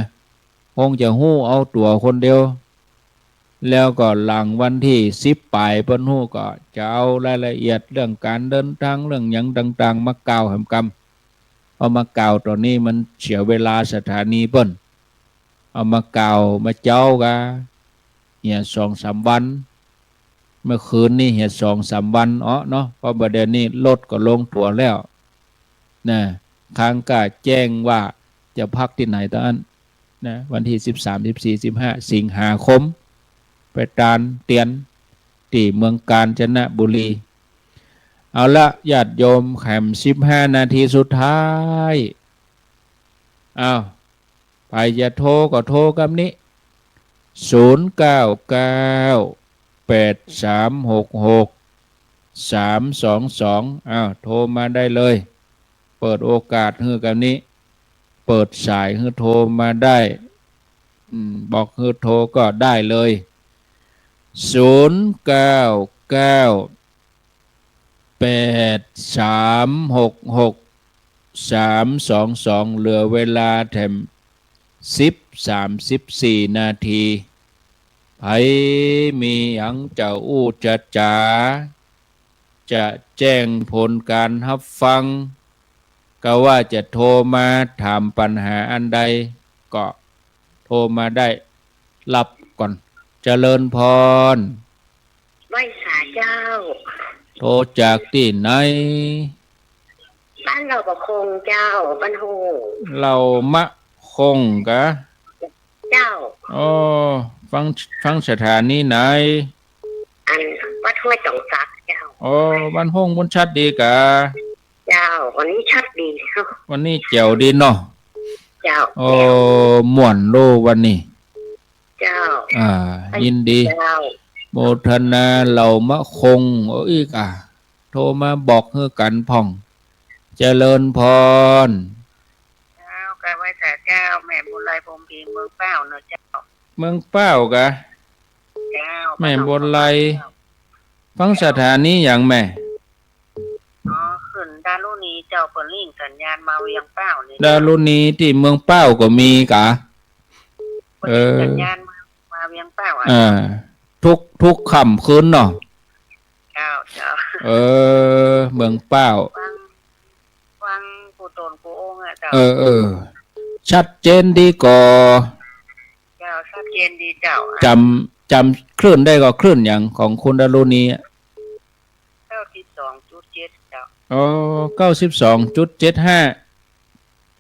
คงจะฮู้เอาตั๋วคนเดียว แล้วก็หลังวันตี้สิบป๋ายเปิ้นฮู้ก็จะเอารายละเอียดเรื่องก๋านเดินตาง เรื่องหยังต่างๆ มากล่าวแหมกำ เอามากล่าวต๋อนนี้มันเสียเวลาสถานีเปิ้น เอามากล่าวมาเจ๊ากาเหียสองสามวัน เมื่อคืนนี้เหียสองสามวัน อ้อเนาะ เพราะบ่าเดี่ยวนี้รถก็ลงตั๋วแล้ว นะ ค้างก้าแจ้งว่าจะพักตี้ไหนต๋อนนั้น นะ วันตี้สิบสาม สิบสี่ สิบห้า สิงหาคม ไปตานเตียนตี้เมืองกาญจนบุรี เอาละ ญาติโยม แหมสิบห้านาทีสุดท้าย อ้าว ใผจะโทรก็โทรกำนี้ ศูนย์เก้าเก้า แปดสามหกหก สามสองสอง อ้าว โทรมาได้เลย เปิดโอกาสหื้อกำนี้ เปิดสายหื้อโทรมาได้ อืม บอกหื้อโทรก็ได้เลย ศูนย์เก้าเก้า แปดสามหกหก สามสองสอง เหลือเวลาแถมสิบ สามสิบสี่นาที ใผมีหยังจะอู้จะจ๋า จะแจ้งผลก๋านฮับฟัง กาว่าจะโทรมาถามปัญหาอันใด ก็โทรมาได้ ฮับก่อน เจริญพร ไหว้สาเจ้า โทรจากตี้ไหน บ้านเหล่ามะคงเจ้า บ้านโฮง เหล่ามะคงกา เจ้า อ้อ ฟัง ฟังสถานีไหน อันวัดห้วยต๋องสักเจ้า อ้อ บ้านโฮง มันชัดดีกา เจ้า วันนี้ชัดดีเนาะ วันนี้แจ๋วดีเนาะ เจ้า โอ้ ม่วนโลวันนี้ เจ้า อ่า ยินดี เจ้า โมทนาเหล่ามะคง เอ้ยกา โทรมาบอกหื้อกั๋นพ่อง เจริญพร เจ้า กราบไหว้สาเจ้า แม่บุญไล พรหมพิมพ์ เมืองเป้าเนาะเจ้า เมืองเป้ากา เจ้า แม่บุญไล ฟังสถานีหยังแม่ อ๋อ ขึ้นดารุณีเจ้า เปิ้นลิงก์สัญญาณมาเวียงเป้านี่ ดารุณีตี้เมืองเป้าก็มีกา เปิ้นลิงก์สัญญาณมา เออ มาเวียงเป้าอะ อ่า ทุก ทุกค่ำคืนเนาะ เจ้า เจ้า เออ เมืองเป้า ฟัง ฟังกู้ต๋นกู้องค์อะเจ้า เออ เออ ชัดเจนดีก่อ เจ้า ชัดเจนดีเจ้า จ๋ำ จ๋ำคลื่นได้ก่อ คลื่นหยังของคุณดารุณีอะ เก้าสิบสองจุดเจ็ดเจ้า อ๋อ เก้าสิบสองจุดเจ็ดห้า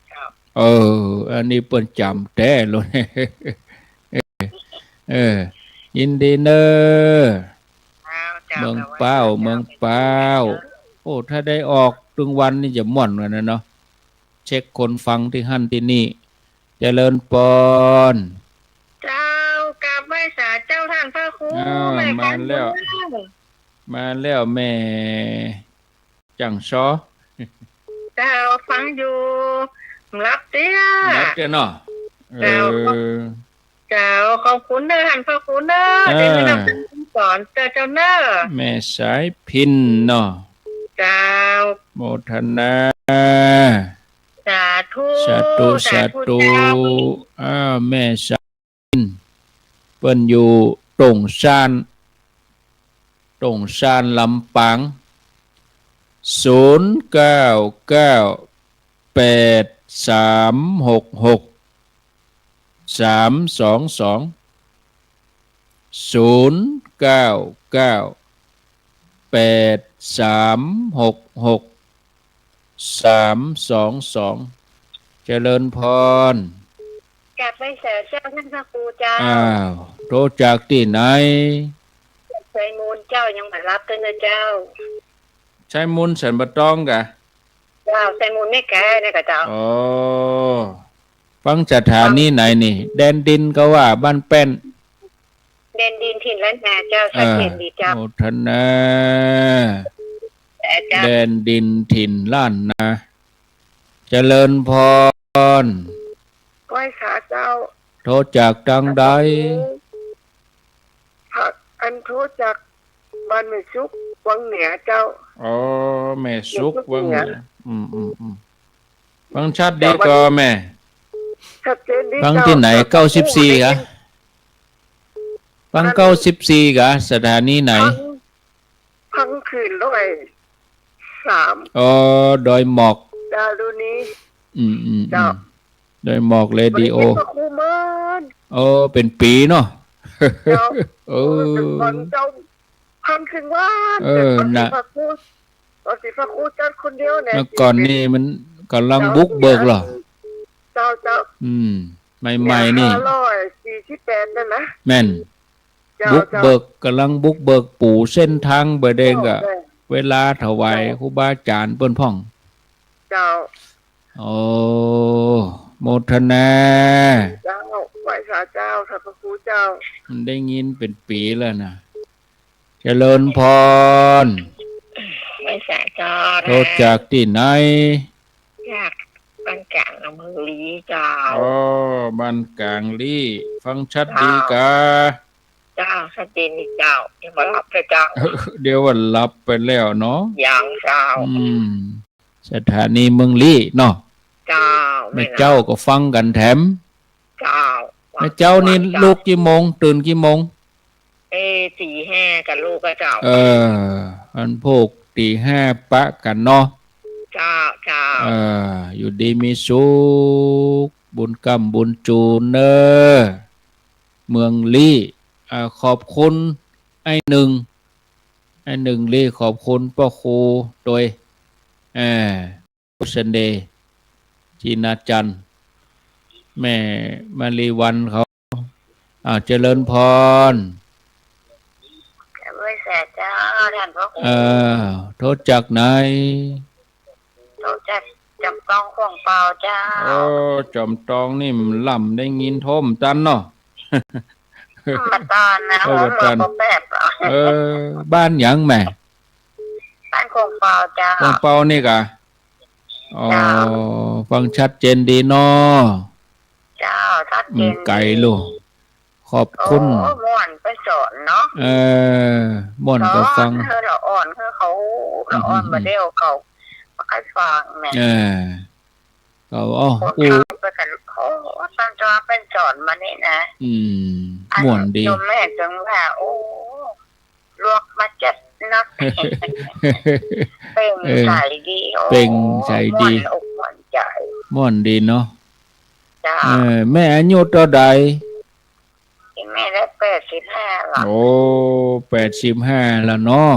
เจ้า เออ อันนี้เปิ้นจ๋ำแต๊เลย เออ ยินดีเน่อ เจ้า เจ้า เมืองเป้า เมืองเป้า โอ้ ถ้าได้ออกตึงวันนี่จะม่วนกั๋นนะเนาะ เช็คคนฟังตี้หั้นตี้นี่ เจริญปอน เจ้า กราบไหว้สาเจ้าต้านพระครู อ้าว แม่ มาแล้ว มาแล้วแม่ จั่งซอ เจ้า ฟังอยู่ หลับเตี้ย หลับเตี้ยเนาะ เจ้า เออ เจ้า ขอบคุณเน่อต้านพระครูเน่อ เออ ได้มีนำสอนเจ้า เจ้าเน่อ แม่สายพิณเนาะ เจ้า โมทนา สาธุ สาธุ สาธุ สาธุ เจ้า อ้าว แม่สาย เปิ้นอยู่ตงซาน ตงซาน ลำปาง ศูนย์เก้าเก้า แปดสามหกหก สามสองสอง ศูนย์เก้าเก้า แปดสามหกหก สามสองสอง เจริญพร กราบไหว้สาเจ้าต้านพระครูเจ้า อ้าว โทรจากตี้ไหน ชัยมูลเจ้า ยังบ่หลับเตื้อเน่อเจ้า ชัยมูลสันป่าตองกา เจ้า ชัยมูลแม่แก้วเนี่ยกาเจ้า อ๋อ ฟังสถานีไหนนี่ แดนดินกาว่าบ้านแป้น แดนดินถิ่นล้านนาเจ้า ชัดเจนดีเจ้า โมทนา เจ้า แดนดินถิ่นล้านนา เจริญพร ไหว้สาเจ้า โทรจากตางใด อันโทรจากบ้านแม่สุข วังเหนือเจ้า อ๋อ แม่สุข วังเหนือ อืม อืม อืม ฟังชัดดีก่อแม่ ชัดเจนดี ฟังตี้ไหน เจ้า เก้าสิบสี่ กะ ฟัง เก้าสิบสี่ กะ สถานีไหน ฟัง ฟังคลื่นร้อยสาม อ๋อ ดอยหมอก ดารุณี อืม อืม เจ้า อืม ดอยหมอกเรดิโอ บ่ได้ยินพระครูเมิน โอ้ เป๋นปี๋เนาะ เจ้า เออ เออ เป๋นวันเจ้า พันครึ่งวัน เออ เป๋นวัน น่ะ พระครู ต๋อนตี้พระครูจัดคนเดียวเนี่ย เมื่อก่อนนี่มันก่ำลังบุกเบิกเหรอ เจ้า เจ้า อืม ใหม่ๆ นี่ ห้าร้อยสี่สิบแปด นั่นนะ แม่น เจ้า บุกเบิก เจ้า ก่ำลังบุกเบิกปูเส้นตาง บ่าเด้งก็ เจ้า เวลาถวาย เจ้า ครูบาอาจ๋ารย์เปิ้นพ่อง เจ้า โอ้ โมทนา เจ้า ไหว้สาเจ้า สาธุเจ้า มันได้ยินเป๋นปี๋แล้วนะ เจริญพร ไหว้สาเจ้า โทรจากตี้ไหน จากบ้านก๋าง เมืองลี้เจ้า อ๋อ บ้านก๋างลี้ ฟังชัดดีกา เจ้า ชัดเจนดีเจ้า เดี๋ยวว่าหลับไปเจ้า เดี๋ยวว่าหลับไปแล้วเนาะ ยังเจ้า อืม สถานีเมืองลี้เนาะ เจ้า แม่เจ้าก็ฟังกั๋นแถม เจ้า แม่เจ้านี่ลุกกี่โมง ตื่นกี่โมง เอ้ย ตีห้ากับลูกอะเจ้า เออ อันพวกตีห้าปะกั๋นเนาะ เจ้า เจ้า เออ อยู่ดีมีสุข บุญกล้ำบุญจูนเน้อ เมืองลี้ อ่า ขอบคุณไอ้หนึ่ง ไอ้หนึ่งลี้ ขอบคุณป้อครูตวย เออ ซันเดย์ จีนาจันทร์ แม่มาลีวันเขา อ่า เจริญพร ไหว้สาเจ้า ท่านพระครู เออ โทรจากไหน โทรจากจอมตองข่วงเปาเจ้า โอ้ จอมตองนี่มันล้ำได้ยินโทรมตันเนาะ มาตอนนะ โอ้ มาตอน ผมมาแป๊บๆ เออ บ้านหยังแม่ บ้านข่วงเปาเจ้า ข่วงเปานี่กะ อ๋อ เจ้า ฟังชัดเจนดีเนาะ เจ้า ชัดเจนดี อืม ไก๋ลูก ขอบคุณ โอ้ ม่วนไปสอนเนาะ เออ ม่วนก็ฟัง สอนหื้อละอ่อน หื้อเขาละอ่อน อืม บ่าเดี่ยวเขาบ่ใค่ฟังแม่ เออ ก็ อ๋อ คน อู้ เข้าไปกั๋น โอ้ ท่านเจ้าไปสอนมานี่นะ อืม อัน ม่วนดี โยมแม่จึงว่า โอ้ ลวกมาเจ็ดนัด เปล่ง เออ ใสดี โอ้ เปล่งใสดี ม่วนอกม่วนใจ๋ ม่วนดีเนาะ เจ้า เออ แม่อายุเต้าใด แม่ได้แปดสิบห้าแล้ว โอ้ แปดสิบห้าแล้วเนาะ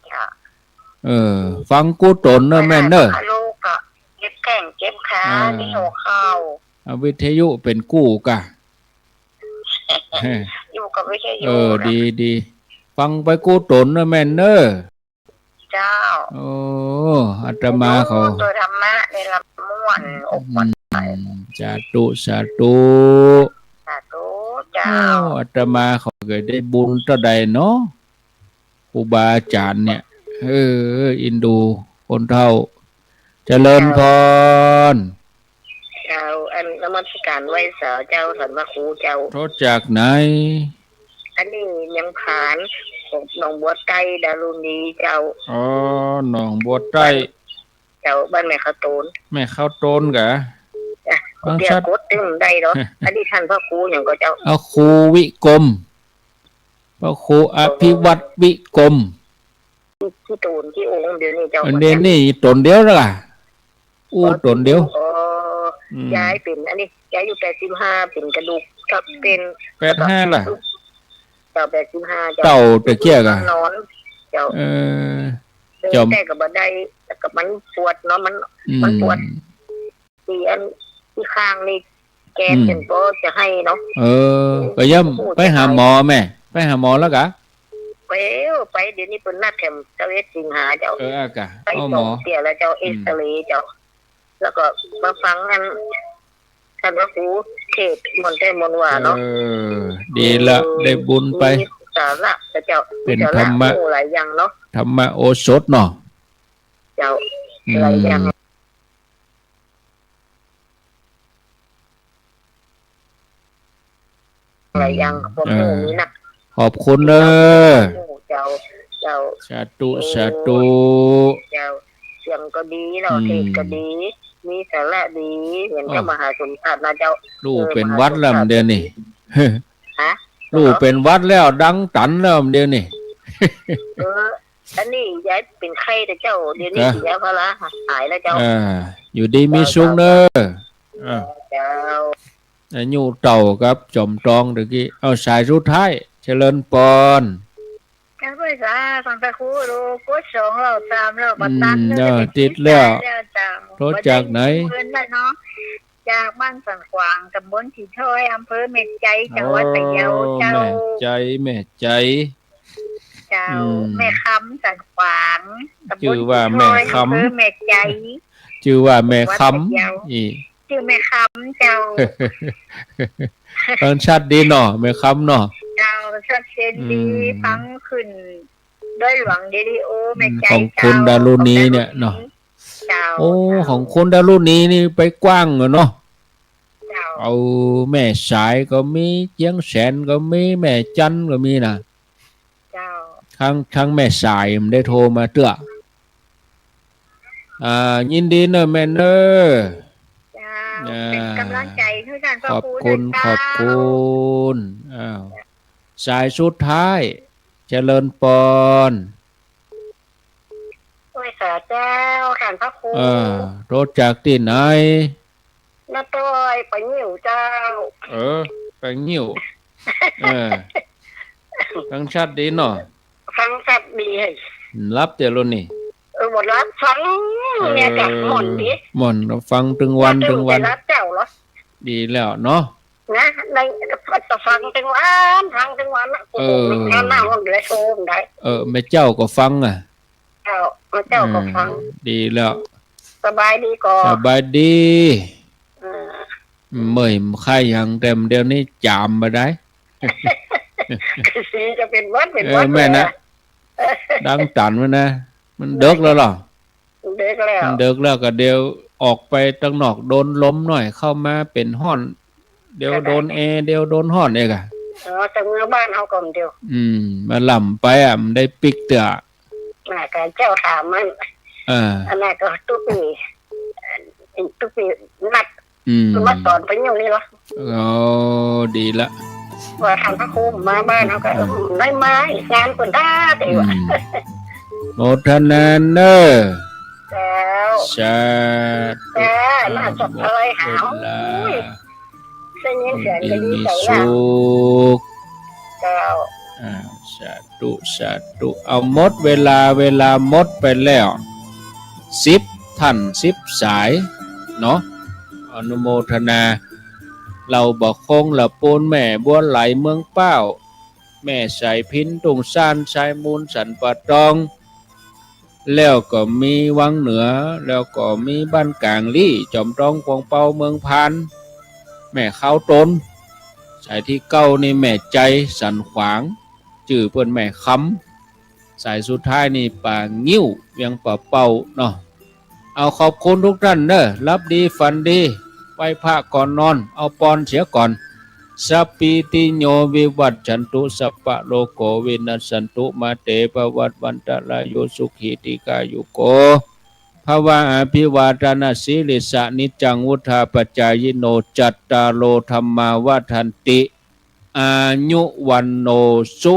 เจ้า เออ ฟังกู้ต๋นเน้อแม่เน้อ ลูกก็เจ็บแข้งเจ็บขา อ่า มีหัวเข่า เอาวิทยุเป๋นกู้กะ อยู่กับวิทยุ เออ นะ ดี ดี ฟังไปกู้ต๋นเน้อแม่เน้อ เจ้า โอ้ อาตมาเขา โอ้ โตธรรมะนี่ละม่วนอกม่วนใจ๋ อืม สาธุ สาธุ สาธุเจ้า โอ้ อาตมาเขาก็ได้บุญเต้าใดเนาะ ครูบาอาจ๋ารย์เนี่ย เออ เอ็นดูคนเฒ่า เจริญพร เจ้า อันนมัสก๋านไหว้สาเจ้า ท่านพระครูเจ้า โทรจากไหน อันนี้เมียงผาน หนองบัวใต้ ดารุณีเจ้า อ๋อ หนองบัวใต้ เจ้า บ้านแม่ข้าวโตน แม่ข้าวโตนกะ อ่ะ ฟังชัด เดี๋ยวกดตึงได้เนาะ อันนี้ท่านพระครูหยังก็เจ้า พระครูวิกรม พระครูอภิวัตรวิกรม ตี้ ตี้ต๋นตี้องค์เดียวนี่เจ้า เดี๋ยวนี้ต๋นเดียวแล้วล่ะ อู้ อ๋อ ต๋นเดียว อ๋อ อืม ยายเป๋น อันนี้ ยายอายุแปดสิบห้า เป๋นกระดูกทับเส้น แปดห้าล่ะ เจ้า แปดสิบห้า เจ้า เต้าตะเกียกอะ นอน เจ้า เออ เดิน จอม แต่ก็บ่ได้ แล้วก็มันปวดเนาะ มัน อืม มันปวด ตี้อัน ตี้ข้างนี่ แก อืม เป๋นก็จะไห้เนาะ เออ ก็ย่ำไปหาหมอแม่ ไปหาหมอแล้วกะ ไป ไป เดี๋ยวนี้เปิ้นนัดแถมซาวเอ็ดสิงหาเจ้า เออ อ่ะกะ ไป เอาหมอ สองเตี้ยแล้วเจ้า อืม เอ็กซเรย์เจ้า แล้วก็มาฟังอัน ท่านพระครูเทศน์ม่วนแต๊ม่วนว่าเนาะ เออ ดีละ เออ ได้บุญไป มีสาระเจ้า เป๋น มีสาระ ธรรมะ ฮู้หลายอย่างเนาะ ธรรมโอสถเนาะ เจ้า อืม หลายอย่าง หลายอย่าง อืม ความรู้ เออ มีนัก ขอบคุณเน้อ เจ้า เจ้า เจ้า สาธุ โอ้ สาธุ เจ้า เสียงก็ดีเนาะ อืม เทศน์ก็ดี มีสาระดี เหมือนกับ อ้าว มหาสมชาตินะเจ้า ลูก เออ เป๋นหวัดแล้ว มหาสมชาติ เดี๋ยวนี้ ฮะ ลูกเป๋นหวัดแล้ว ดังตันแล้วเดี๋ยวนี้ เออ อันนี้ยายเป๋นไข้นะเจ้า เดี๋ยวนี้ ฮะ กินยาพาราหายแล้วเจ้า อ่า อยู่ดีมีสุขเน่อ เจ้า อ่า เจ้า อายุเต้ากับจ๋อมตองตะกี้ เอาสายสุดท้าย เจริญปอน เจ้า ไหว้สา ท่านพระครู โล กดสองรอบสามรอบ อืม บ่ตัน เออ จะไป ติดแล้ว ติดแล้วเจ้า โทรจากไหน บ่ได้ยินเปิ้นแล้วเนาะ จากบ้านสันขวาง ตำบลสีถ้อย อำเภอแม่ใจ๋ จังหวัดพะเยาเจ้า โอ้ แม่ใจ๋ แม่ใจ๋ เจ้า อืม แม่คำสันขวาง ตำบล จื้อว่า สีถ้อย แม่คำ อำเภอแม่ใจ๋ จื้อว่าแม่คำ จังหวัดพะเยา อี จื้อแม่คำเจ้า ฟังชัดดีเนาะ แม่คำเนาะ เจ้า ชัดเจนดี อืม ฟังขึ้นดอยหลวงเรดิโอ แม่ใจ๋ อืม ของคุณ เจ้า ดารุณีเนี่ยเนาะ เจ้า โอ้ เจ้า ของคุณดารุณีนี่ไปกว้างเหรอเนาะ เจ้า เอาแม่สายก็มี เจียงแสนก็มี แม่จันก็มีนะ เจ้า ทั้ง ทั้งแม่สายมันได้โทรมาเตื้อ อ่า ยินดีเนอะแม่เนอะ เจ้า อ่า เป๋นก๋ำลังใจ๋หื้อท่านพระครู ขอบคุณ เจ้า ขอบคุณ อ้าว สายสุดท้าย เจริญปอน ไหว้สาเจ้า ท่านพระครู เออ โทรจากตี้ไหน นาต้อย ป่างิ้วเจ้า เออ ป่างิ้ว เออ ฟังชัดดีเนาะ ฟังชัดดี หลับเดี๋ยวนี้ เออ บ่หลับ ฟัง เออ เนี่ยจ้ะ ม่วนดี ม่วน ฟังตึงวัน ตึงวัน บ่หลับเจ้าเหรอ ดีแล้วเนาะ นะ ใน จะฟังตึงวัน ฟังตึงวันนะ เออ งานหน้ามันเหลือโซมได้ เออ แม่เจ้าก็ฟังอ่ะ เจ้า แม่เจ้าก็ฟัง อืม ดีแล้ว สบายดีก่อ สบายดี เออ เมื่อยไข้หยัง แต่เดี๋ยวนี้จามบ่ได้ สีจะเป๋นหวัด เป๋นหวัด เออ แม่นะ เลยอะ ดังตันมันนะ มันเดิกแล้วเหรอ เดิกแล้ว มันเดิกแล้วก็เดี๋ยวออกไปตังนอกโดนลมหน่อย เข้ามาเป๋นฮ้อน เดี๋ยวโดนแอร์ เดี๋ยวโดนฮ้อนอีกอะ อ๋อ แต่เมือบ้านเฮาก็เดียว อืม มาล่ำไปอะ มันได้ปิ๊กเตื้อ น่ะ ก็เจ้าถามมัน เออ อันนั้นก็ตุ๊กปี ตุ๊กปีนัด อืม มาสอนไปอยู่นี่เหรอ อ๋อ ดีละ ว่าท่านพระครูมาบ้านเฮาก็ เออ ได้มาอีกงานคนท่าเดียว อืม โมทนาเนอะ เจ้า สาธุ เจ้า น่าจะ อ่า หมด อะไรหา เวลา อุ้ย ได้ยินเสียงก็ดีใจละ ยินดีมีสุข เจ้า อ่า สาธุ สาธุ เอา หมดเวลา เวลาหมดไปแล้ว สิบท่าน สิบสายเนาะ อนุโมทนา เหล่าบ่าคง ละปูน แม่บัวไหล เมืองป้าว แม่สายพิณ ทุ่งซาน สายมูล สันป่าตอง แล้วก็มีวังเหนือ แล้วก็มีบ้านก๋างลี้ จ๋อมตอง กวางเปา เมืองพาน แม่ขาวตน สายตี้เก้านี่แม่ใจ๋ สันขวาง จื้อเปิ้นแม่คำ สายสุดท้ายนี่ป่างิ้ว เวียงป่าเป้าเนาะ เอา ขอบคุณทุกท่านเนอะ หลับดีฝันดี ไหว้พระก่อนนอน เอาปอนเสียก่อน สัพพีติโยวิวัชชันตุ สัพพะโรโควินัสสันตุ มาเตภวัตวันตราโย สุขีทีฆายุโกภวะ อภิวาทนสีลิสสะ นิจจังวุฑฒาปจายิโน จัตตาโรธัมมาวัฑฒันติ อายุวัณโณสุ